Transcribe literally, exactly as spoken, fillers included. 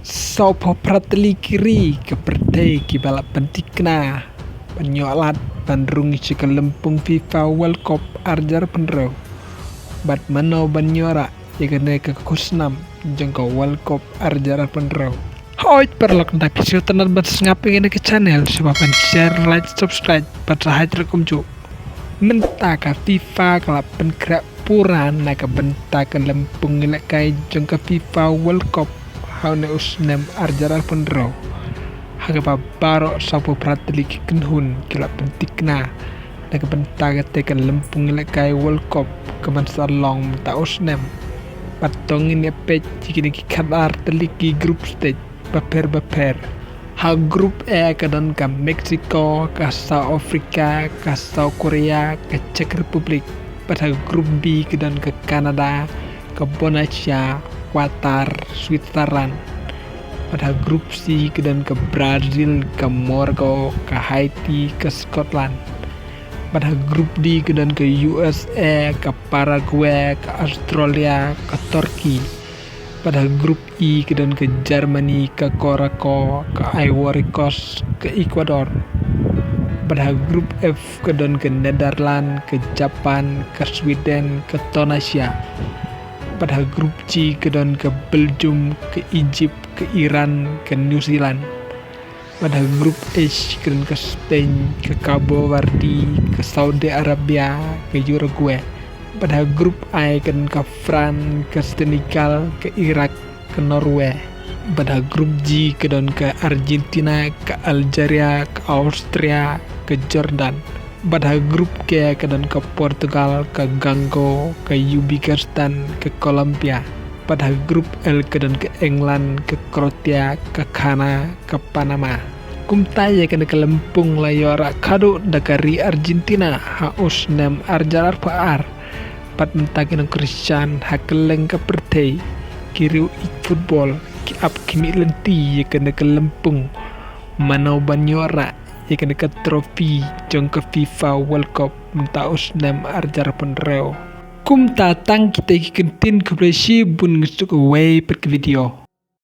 Sawphew phra tylli ki ri ka pyrthei kiba la pynthikna ban ïoh lad ban rung sha ka lympung FIFA World Cup arhajar arphew hynriew. Bad mano ban ïoh rah ïa kane ka khusnam jong ka World Cup arhajar arphew hynriew. Hooid paralok, ynda phi sngewtynnat ban sngap ïa kane ka channel, sngewbha ban share, like, subscribe bad sa hait ruh kumjuh. Mynta ka FIFA ka la pynkhreh pura na ka bynta ka lympung ïalehkai jong ka FIFA World Cup ha une u snem arhajar arphew hynriew, ha kaba baroh sawphew phra tylli ki kynhun ki la pynthikna na ka bynta kata ka lympung ïalehkai World Cup kaban sa long mynta u snem. Bad to ngin ïa peit ïa kine ki khatar tylli ki group stage bapher bapher. Ha Group A ka don ka Mexico, ka South Africa, ka South Korea, ka Czech Republic. Bad ha Group B ka don ka Canada, ka Bosnia, Qatar, Switzerland. Bad ha Group C ka don ka Brazil, ka Morocco, ka Haiti, ka Scotland. Bad ha Group D ka don ka U S A, ka Paraguay, ka Australia, ka Turkey. Bad ha Group E ka don ka Germany, ka Curacao, ka Ivory Coast, ka Ecuador. Bad ha Group F ka don ka Netherlands, ka Japan, ka Sweden, ka Tunisia. Bad ha Group G ka don ka Belgium, ka Egypt, ka Iran, ka New Zealand. Bad ha Group H ka don ka Spain, ka Cabo Verde, ka Saudi Arabia, ka Uruguay. Bad ha Group I ka don ka France, ka Senegal, ka Iraq, ka Norway. Bad ha Group G ka don ka Argentina, ka Algeria, ka Austria, ka Jordan. Bad ha Group K ka don ka Portugal, ka Congo, ka Uzbekistan, ka Colombia. Bad ha Group L ka don ka England, ka Croatia, ka Ghana, ka Panama. Kumta ïa kane ka lympung la ïoh rah khadduh da ka ri Argentina ha u snem arhajar arphew ar. Bad mynta ki nongkyrshan ha kylleng ka pyrthei, ki riew ïeit football ki ap khmih lynti ïa kane ka lympung. Mano ban ïoh rah ïa kane ka trophy jong ka FIFA World Cup mynta u snem arhajar arphew hynriew. Kumta tang kita ki kyntien, khublei shibun, ngin sa ïakynduh wei pat ka video.